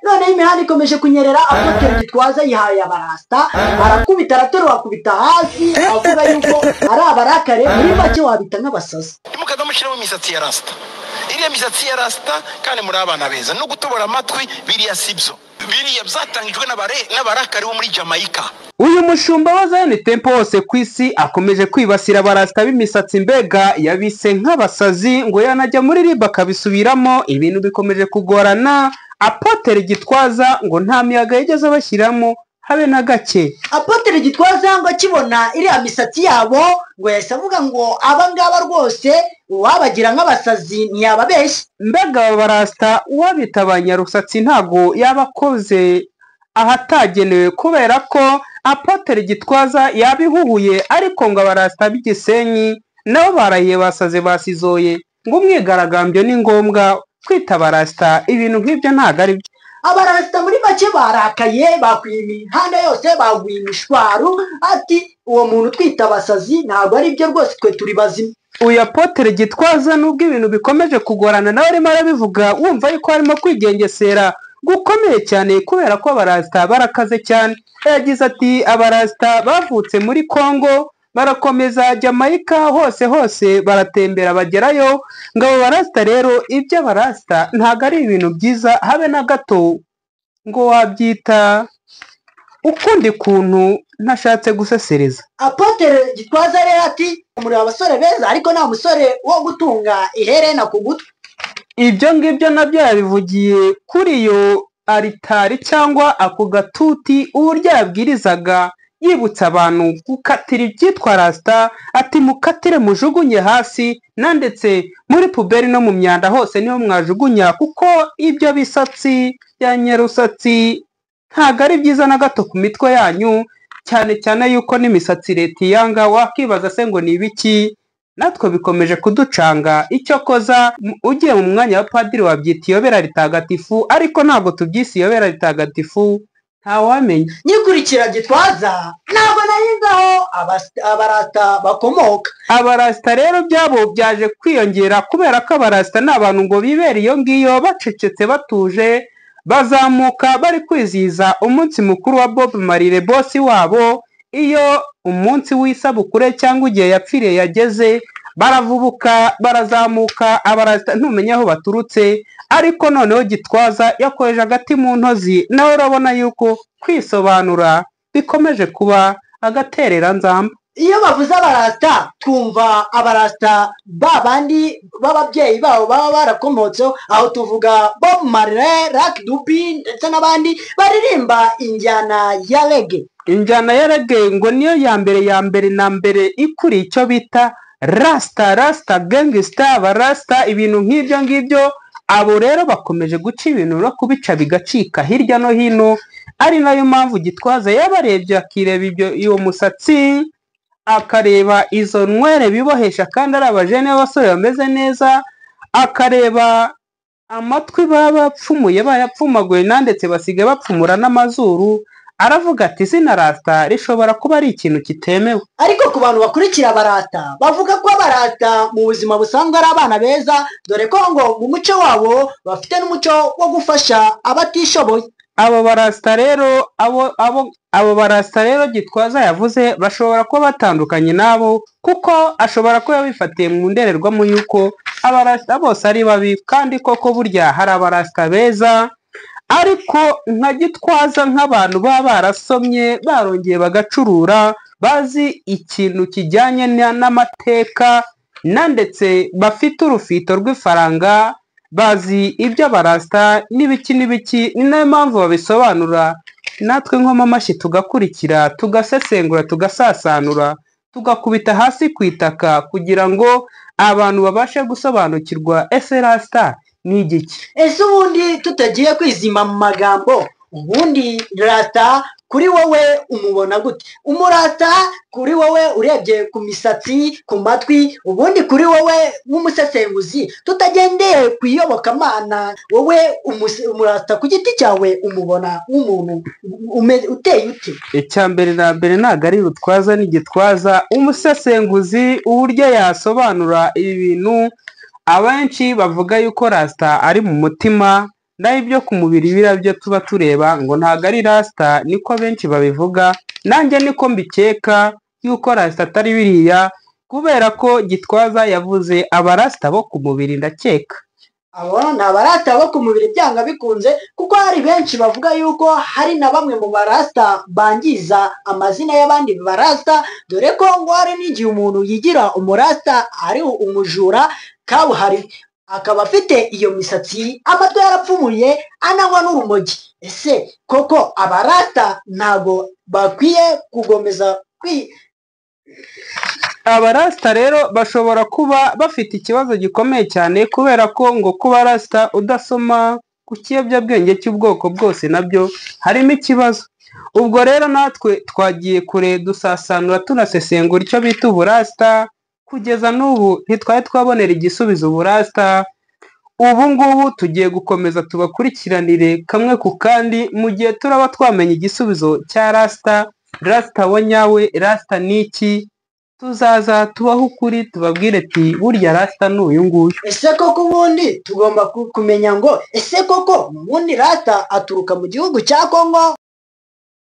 Noneho imihanda ikomeje kunyerera. Apotre Gitwaza yihaye abarasta, arakubita, araterura, akubita hasi, avuga yuko ari abarakare. Muri make wabita nk'abasazi. Ntimukaza mushyiramo imisatsi ya rasita, iriya misatsi ya rasita, kandi muri abana beza no gutobora amatwi, biriya si byo, biriya byatangijwe n'abarakari bo muri Jamaica. Uyu mushumba wa Zion Temple hose ku isi akomeje kwibasira abarasta b'imisatsi, mbega yabise nk'abasazi, ngo yanajya muri RIB akabisubiramo. Ibintu bikomeje kugorana. Apotre Gitwaza ngo nta miyaga yigeze abashyiramo habe na gake. Apotre Gitwaza ngo akibona iriya misatsi yabo, ngo yahise avuga ngo aba ngaba rwose uwabagira nk'abasazi ntiyababeshya. Mbega aba barasta uwabita abanyarusatsi ntabwo yaba akoze ahatagenewe, kubera ko Apotre Gitwaza yabihuhuye. Ariko ngo abarasta b'Igisenyi nabo barahiye, basaze, basizoye, ngo umwigaragambyo ni ngombwa. Kwita abarasta ibintu nk'ibyo ntabwo ari byo. Abarasta muri make barakaye, bakwiye imihanda yose, baguye imishwaru, ati uwo muntu twita abasazi ntabwo ari byo rwose, twe turi bazima. Uyu Apotre Gitwaza, nubwo ibintu bikomeje kugorana, nawe arimo arabivuga wumva yuko harimo kwigengesera gukomeye cyane, kubera ko abarasta barakaze cyane. Yagize ati abarasta bavutse muri Congo, barakomeza Jamaica, hose hose baratembera bagerayo. Ngo abo barasta rero, ibyo abarasta ntabwo ari ibintu byiza habe na gato, ngo wabyita ukundi kuntu ntashatse gusesereza. Apotre Gitwaza rero ati muri abasore beza, ariko nta musore wo gutunga iherena ku gutwi. Ibyo ngibyo nabyo yabivugiye kuri iyo aritari cyangwa ako gatuti, uburyo yabwirizaga yibutsa abantu gukatira ibyitwa rasita, ati mukatire mujugunye hasi, nandetse muri poubelle no mu myanda hose niho mwajugunya, kuko ibyo bisatsi bya nyarusatsi ntabwo ari byiza na gato ku mitwe yanyu, cyane cyane yuko n'imisatsi leta iyanga. Wakibaza se ngo ni ibiki? Natwe bikomeje kuducanga. Icyo koza ugiye mu mwanya wa padiri wabyita iyobera ritagatifu, ariko ntabwo tubyise iyobera ritagatifu, ntawamenya. Nyikurikira Gitwaza ntabwo nari nzi aho abarasta bakomoka. Abarasta rero byabo byaje kwiyongera, kubera ko abarasta ni abantu ngo bibera iyo ngiyo bacecetse batuje. Bazamuka bari kwizihiza umunsi mukuru wa Bob Marley, boss wabo. Iyo umunsi w'isabukuru cyangwa igihe yapfiriye yageze, baravubuka, barazamuka, abarasta ntumenya aho baturutse. Ariko noneho Gitwaza yakoreje agati mu ntozi, nawe urabona yuko kwisobanura bikomeje kuba agatereranzamba. Iyo bavuze abarasta twumva abarasta ba bandi b'ababyeyi babo baba barakomotseho, aho tuvuga Bob Marley, Lucky Dube ndetse n'abandi baririmba injyana ya reggae. Injyana ya reggae ngo niyo ya mbere, ya mbere na mbere ikuriye icyo bita rasita, rasita gangster, abarasta, ibintu nk'ibyo ngibyo. Abo rero bakomeje guca ibintu no kubica bigacika hirya no hino, ari nayo mpamvu Gitwaza yabarebye, akireba ibyo, iyo musatsi, akareba izo nwere bibohesha kandi ari abajene b'abasore bameze neza, akareba amatwi baba bapfumuye, bayapfumaguye, nandetse basigaye bapfumura n'amazuru, aravuga ati izina rasita rishobora kuba ari ikintu kitemewe. Ariko ku bantu bakurikira abarasta, bavuga ko abarasta mu buzima busanzwe ari abana beza, dore ko ngo mu muco wabo bafite n'umuco wo gufasha abatishoboye. Abo barasta rero, abo barasta rero Gitwaza yavuze bashobora kuba batandukanye nabo, kuko ashobora kuba yabifatiye mu ndorerwamo y'uko abarasta bose ari babi, kandi koko burya hari abarasta beza. Ariko nka Gitwaza, nk'abantu baba barasomye, barongeye bagacurura, bazi ikintu kijyanye n'amateka na ndetse bafite urufito rw'ifaranga, bazi ibyo abarasta n'ibiki n'ibiki, ni nayo mpamvu babisobanura, natwe nkoma amashyi tugakurikira, tugasesengura, tugasasanura, tugakubita hasi ku itaka kugira ngo abantu babashe gusobanukirwa ese rasita ni igiki. Ese ubundi tutagiye kwizima mu magambo, ubundi rasita kuri wowe umubona gute? Umurasta kuri wowe, urebye ku misatsi, ku matwi, ubundi kuri wowe nk'umusesenguzi, tutagendeye ku iyobokamana, wowe umurasta ku giti cyawe umubona nk'umuntu uteye ute? Icya mbere na mbere ntabwo ari Rutwaza n'Igitwaza, umusesenguzi uburyo yasobanura ibi bintu. Abenshi bavuga yuko rasita ari mu mutima, naho ibyo ku mubiri biriya byo tuba tureba ngo ntabwo ari rasita, niko abenshi babivuga, nanjye niko mbikeka yuko rasita atari biriya, kubera ko Gitwaza yavuze abarasita bo ku mubiri ndakeka. Abo ni abarasta bo ku mubiri byanga bikunze, kuko hari benshi bavuga yuko hari na bamwe mu barasta bangiza amazina y'abandi barasta, dore ko ngo hari n'igihe umuntu yigira umurasta ari umujura kabuhariwe, akaba afite iyo misatsi, amatwi yarapfumuye, ananywa n'urumogi. Ese koko abarasta ntago bakwiye kugomeza kwi Abarasita rero bashobora kuba bafite ikibazo gikomeye cyane, kubera ko ngo kuba rasita udasoma ku kiyobyabwenge cy'ubwoko bwose nabyo harimo ikibazo. Ubwo rero natwe twagiye kure dusasanura tunasesengura icyo bita uburasita, kugeza n'ubu ntitwari twabonera igisubizo uburasita. Ubu ngubu tugiye gukomeza tubakurikiranire kamwe ku kandi, mu gihe turaba twamenye igisubizo cya rasita, rasita wa nyawe, rasita ni iki? Tuzaza tubaho ukuri tubabwire ati burya rasita ni uyu nguyu. Ese koko ubundi tugomba kumenya ngo ese koko ubundi rasta aturuka mu gihugu cya Kongo?